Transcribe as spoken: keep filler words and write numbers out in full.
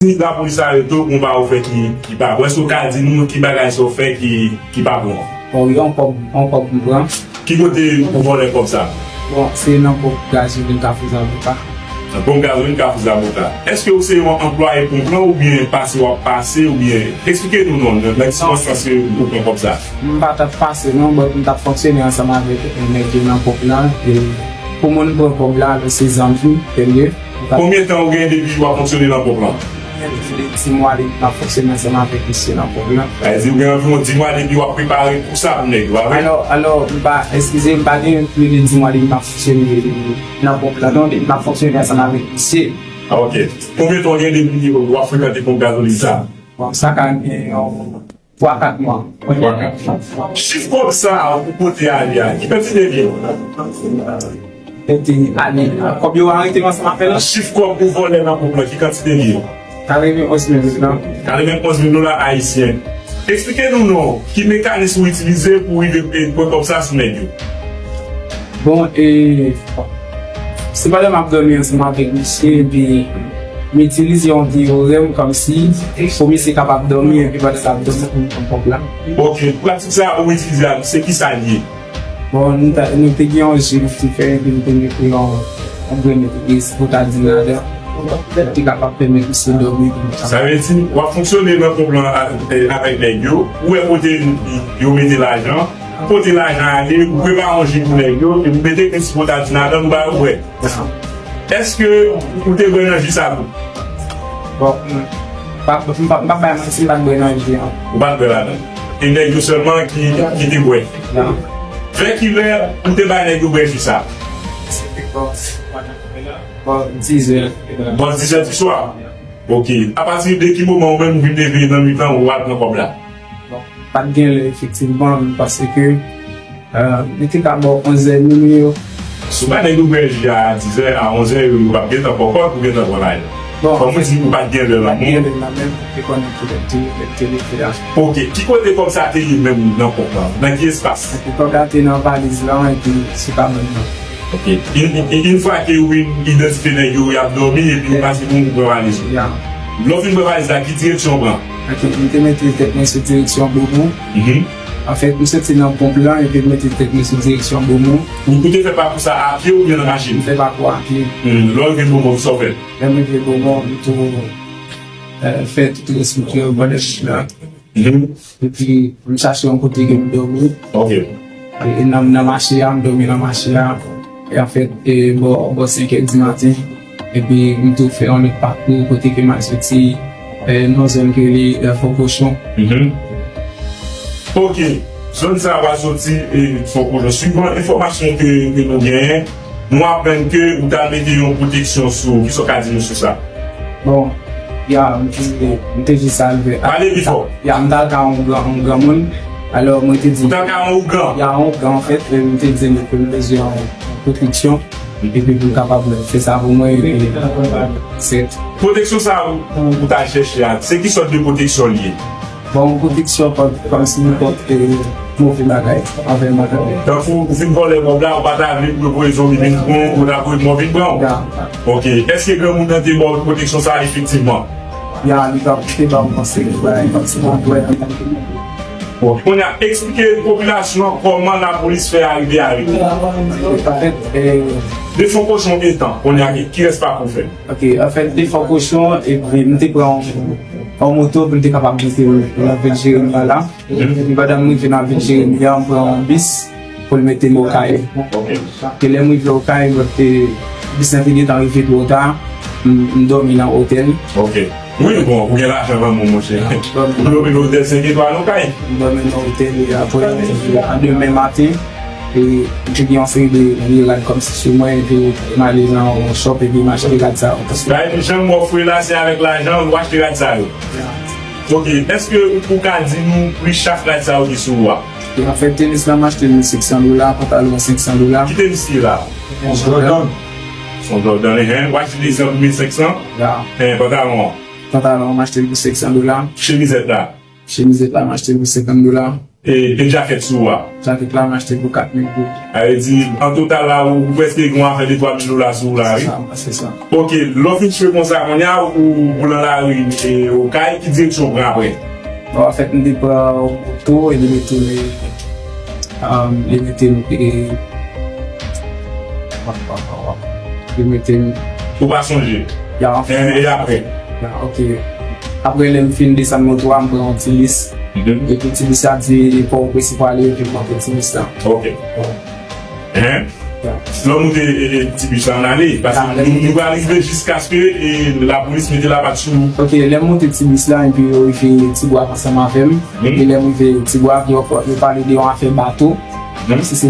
Si lapolis arete w, konba ou fè ki, ki pa bon, èske w ka di nou ki bagay sa w fè ki, ki pa bon? Bon, yon kòb, yon kòb m pran. Ki kote ou vòlè kòb sa? Bon, se nan ponp gazolin Kafou Zaboka. Nan ponp gazolin Kafou Zaboka. Èske ou se yon anplwaye ponp lan oubyen pase w ap pase oubyen? Eksplike nou non, nan, nan ki sikonstans ke ou pran kòb sa? M pa t ap pase non, but m t ap fonksyone ansanm avèk nèg yo nan ponp lan. E pou moun pran kòb la, se zanmi, tèl ye. Konbyen tan ou gen depi w ap fonksyone nan ponp lan? Gen plis de dis mwa depi m ap fonksyone ansanm avèk misye nan ponp lan. Sa vle di ou gen anviwon dis mwa depi w ap prepare kou sa pou nèg yo, pa vre? Alò, alò, m pa, eskize, m pa gen plis de dis mwa depi m ap fonksyone nan ponp lan, non, depi m ap fonksyone ansanm avèk misye. Ah, ok. Konbyen tan w gen depi w ap frekante ponp gazolin sa? Bon, sa ka gen yon twa, kat mwa. Twa, kat mwa. Chif kòb sa a ou pote ale a, ki kantite l ye? Kantite ale. Kòb yo arete m ansanm avè l. Chif kòb ou vòlè nan ponp lan, ki kantite l ye? Katrevenonz mil dola. Katrevenonz mil dola ayisyen. Eksplike nou non, ki mekanis ou itilize pou rive, e, pran kòb sa sou nèg yo? Bon, e, se pandan m ap dòmi ansanm avèk misye, epi m itilize yon teyorèm kòmsi pou misye kapab dòmi, epi pandan l ap dòmi, pou m pran kòb la. Ok, pratik sa ou itilize a, se ki sa l ye? Bon, nou ta, nou te gen yon je nou te fè, epi nou te mete yon, yon grenn espotadin ladan, ki kapab pèmèt misye dòmi. Sa vle di, w ap fonksyone nan ponp lan a, e, avèk nèg yo, ou wè kote yo mete lajan, pote lajan ale, ou prepare yon je pou nèg yo, epi mete grenn espotadin ladan, nou ba yo bwè. Èske ou te bwè nan ji sa tou? Bon, m pa, m pa, m pa bay manti, m pa t bwè nan ji an. Ou pa t bwè ladan. E nèg yo sèlman ki, ki te bwè. Vè kilè ou te bay nèg yo bwè ji sa? Se te bò, bò dizè. Bò dizè di swa? Ok. Apati de ki moman ou menm ou vin leve nan nuit lan, ou al pran kòb la? Bon, pa t gen lè efektivman, paske, e, li te ka bò onzè minui yo. Si w pa nèg ou bwè ji a dizè, a onzè, yo, yo p ap gentan pran kòb, ou gentan pran lajan. Bon, kòm ou di, ou pa t gen lè la, pa t gen lè la menm, ou te konnen ki lè te, lè te leve a. Ok, ki kote kòb sa te ye menm nan ponp lan? Nan ki espas? Epi kòb la te nan valiz lan, epi sou kabann lan. Ok. Yon, yon, yon fwa ke ou vin idantifye nèg yo, y ap dòmi, epi ou pase pou ou pran valiz yo. Ya. Lè w fin pran valiz la, ki direksyon w pran? Ok, m te mete tèt mwen sou direksyon Bomon. Mhm. Anfèt, m soti nan ponp lan, epi m mete tèt mwen sou direksyon Bomon. Ou, ou te fè pakou sa a pye oubyen nan machin? M fè pakou a pye. Hmm, lè w rive Bomon, kisa w fè? Lè m rive Bomon, m tou, e, fè tout rès wout yo, bò de wout la. Mhm. Epi, m chache yon kote ke m dòmi. Ok. E, e nan, nan mache a, m dòmi nan mache a. E anfèt, e, bò, bò senk è di maten. Epi, m tou fè yon lòt pakou kote ke m al soti, e, nan zòn ke li, e, Fon Kochon. Mhm. Ok. Zòn sa a pral soti, e, Fon Kochon. Swivan enfòmasyon ke, ke nou genyen, nou aprann ke ou t al mete yon pwoteksyon sou ou. Kisa w ka di nou sou sa? Bon, ya, m te, m te jis al vè. Pale pi fò. Ya, m t al ka yon gran, yon granmoun. Alò, mwen te di. Ou t al ka yon ougan? Ya, yon ougan, anfèt, e m te di l ke m bezwen yon pwoteksyon. Epi pou l kapab fè sa pou mwen, epi, sèt. Pwoteksyon sa a ou, ou, ou t al chèche a, se ki sòt de pwoteksyon l ye? Bon, pwoteksyon kont, kòmsi nenpòt, e, move bagay anvè mwen. Tankou ou fin vòlè kòb la, ou pa ta vle pou yo voye zonbi vin pran w, ou ta voye mò vin pran w. Ya. Ok. Èske granmoun nan te ba w pwoteksyon sa a efektivman? Ya, li t ap, te ba m konsèy, li t ap ti konprann. Bon, kounye a, eksplike popilasyon an kòman lapolis fè arive arete. Anfèt, e, de Fon Kochon etan, kounye a, ki, ki rès pakou w fè? Ok, anfèt, de Fon Kochon, epi m te pran yon, yon moto pou m te kapab monte nan vil Jeremi a la. Mhm. Epi pandan m rive nan vil Jeremi a, m pran yon bis pou l mete m Okay. Ok. Ke lè m rive Okay, but, e, bis lan te gentan rive twò ta, m, m dòmi nan otèl. Ok. Wi, bon, ou gen lajan nan men w, monchè. Ou dòmi nan otèl senk etwal Okay. M dòmi nan otèl, e apre, demen maten, e, m te gen yon seri de vye rad kòmsi sou mwen, epi m ale nan yon shop, epi m achte rad sa yo. Sa vle di, jan m ofri w la, se avèk lajan ou achte rad sa yo? Ok, èske ou ka di nou pri chak rad sa yo ki sou ou a? E anfèt, tenis la, m achte l mil senk san dola, pantalon an senk san dola. Ki tenis ki la? Yon Jordan. Yon Jordan, hein. Ou achte tenis la pou mil senk san? Ya. Hein, pantalon an? Pantalon an, m achte l pou senk san dola. Chemizèt la? Chemizèt la, m achte l pou senkant dola. e, te dja fèt sou ou a. Jakèt la, m achte pou kat mil goud. Sa vle di, an total la, ou, ou prèske gen yon afè de twa mil dola sou ou la, wi. Se sa, se sa. Ok, lè w fin chwe konsa, kounye a, ou, ou nan lari, e, Okay, ki direksyon w pran apre? Bon, anfèt, m te pran moto, e li mete m, e, um, li mete m, e, li mete m. Ou pa sonje? Ya, anfèt. E, e apre? Ya, ok. Apre, lè m fin desann moto a, m pran yon ti lis. Mhm. Epi ti lis la di, fò w prese pou ale, epi m monte ti lis la. Ok. Hein? Lè w moute, e, e, ti bis la, ann ale, paske nou, nou pral rive jiskaske, e, lapolis mete lapat sou ou. Ok, lè m moute ti bis la, epi yo rive Ti Gwav ansanm avè m. Epi lè m rive Ti Gwav, yo, yo pale de yon afè bato. Si se